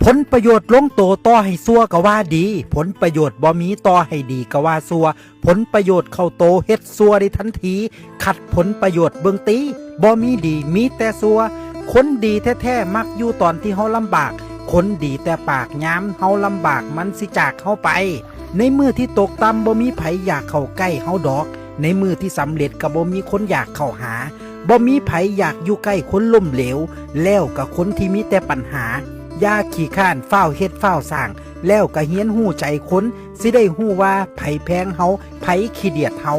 ຜົນປະໂຫຍດລົງໂຕຕໍ່ໃຫ້ຊົ່ວກໍວ່າດີ, ຜົນປະໂຫຍດບໍ່ມີຕໍ່ໃຫ້ດີກໍວ່າຊົ່ວ, ຜົນປະໂຫຍດເຂົ້າໂຕເຮັດຊົ່ວໄດ້ທັນທີ, ຂັດຜົນປະໂຫຍດເບິ່ງຕີ, ບໍ່ມີດີມີແຕ່ຊົ່ວ. ຄົນດີແທ້ໆມັກຢູ່ຕອນທີ່ເຮົາລຳບາກ, ຄົນດີແຕ່ປາກຍາມເຮົາລຳບາກມັນຊິຈາກເຮົາໄປ. ໃນມື້ທີ່ຕົກຕ່ຳບໍ່ມີໃຜຢາກເຂົ້າໃກ້ເຮົາດອກ, ໃນມື້ທີ່ສຳເລັດກໍບໍ່ມີຄົນຢາກເຂົ້າຫາ. ບໍ່ມີໃຜຢາກຢູ່ໃກ້ຄົນລົ້ມເຫຼວ, ແລ້ວກໍຄົນທີ່ມີແຕ່ປັນຫາ. ຢ່າຂີ້ຄ້ານ, ຟ້າວເຮັດຟ້າວສ້າງ, ແລ້ວກໍຮຽນຮູ້ໃຈຄົນ, ຊິໄດ້ຮູ້ວ່າໃຜແພງເຮົາ, ໃຜຂີ້ດຽດເຮົາ.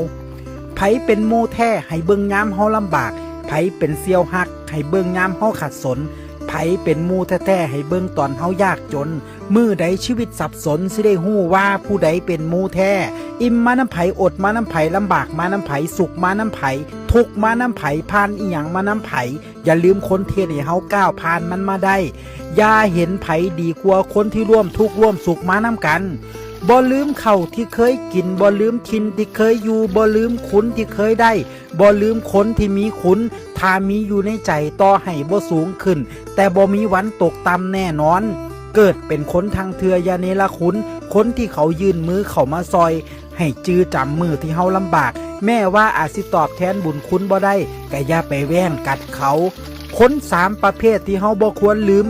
ໃຜເປັນໝູ່ແທ້ໃຫ້ເບິ່ງຍາມເຮົາລຳບາກ, ໃຜເປັນສ່ຽວຮັກໃຫ້ເບິ່ງຍາມເຮົາຂັດສົນ, ໃຜເປັນໝູ່ແທ້ໆໃຫ້ເບິ່ງຕອນເຮົາຍາກຈົນ. ມື້ໃດຊີວິດສັບສົນ ຊິໄດ້ຮູ້ວ່າຜູ້ໃດເປັນໝູ່ແທ້. ອີ່ມມານຳໃຜ, ອົດມານຳໃຜ, ລຳບາກມານຳໃຜ, ສຸກມານຳໃຜ, ທຸກມານຳໃຜ, ຜ່ານອີ່ຫຍັງມານຳໃຜ, ຢ່າລືມຄົນທີ່ເຮັດໃຫ້ເຮົາກ້າວຜ່ານມັນມາໄດ້. ຢ່າເຫັນໃຜດີກວ່າຄົນທີ່ຮ່ວມທຸກຮ່ວມສຸກມານຳກັນ. ບໍ່ລືມເຂົ້າທີ່ເຄີຍກິນ, ບໍ່ລືມຖິ່ນທີ່ເຄີຍຢູ່, ບໍ່ລືມຄຸນທີ່ເຄີຍໄດ້, ບໍ່ລືມຄົນທີ່ມີຄຸນ. ຖ້າມີຢູ່ໃນໃຈ, ຕໍ່ໃຫ້ບໍ່ສູງຂຶ້ນ, ແຕ່ບໍ່ມີວັນຕົກຕ່ຳແນ່ນອນ. ເກີດເປັນຄົນທັງເທື່ອຢ່າເນລະຄຸນ, ຄົນທີ່ເຂົາຍື່ນມືເຂົ້າມາຊ່ອຍ, ໃຫ້ຈື່ຈຳມື້ທີ່ເຮົາລຳບາກ, ແມ້ວ່າອາດຊິຕອບແທນບຸນຄຸນບໍ່ໄດ້, ກະຢ່າໄປແຫວ່ງກັດເຂົາ. ຄົນສາມປະເພດທີ່ເຮົາບໍ່ຄວນລືມ,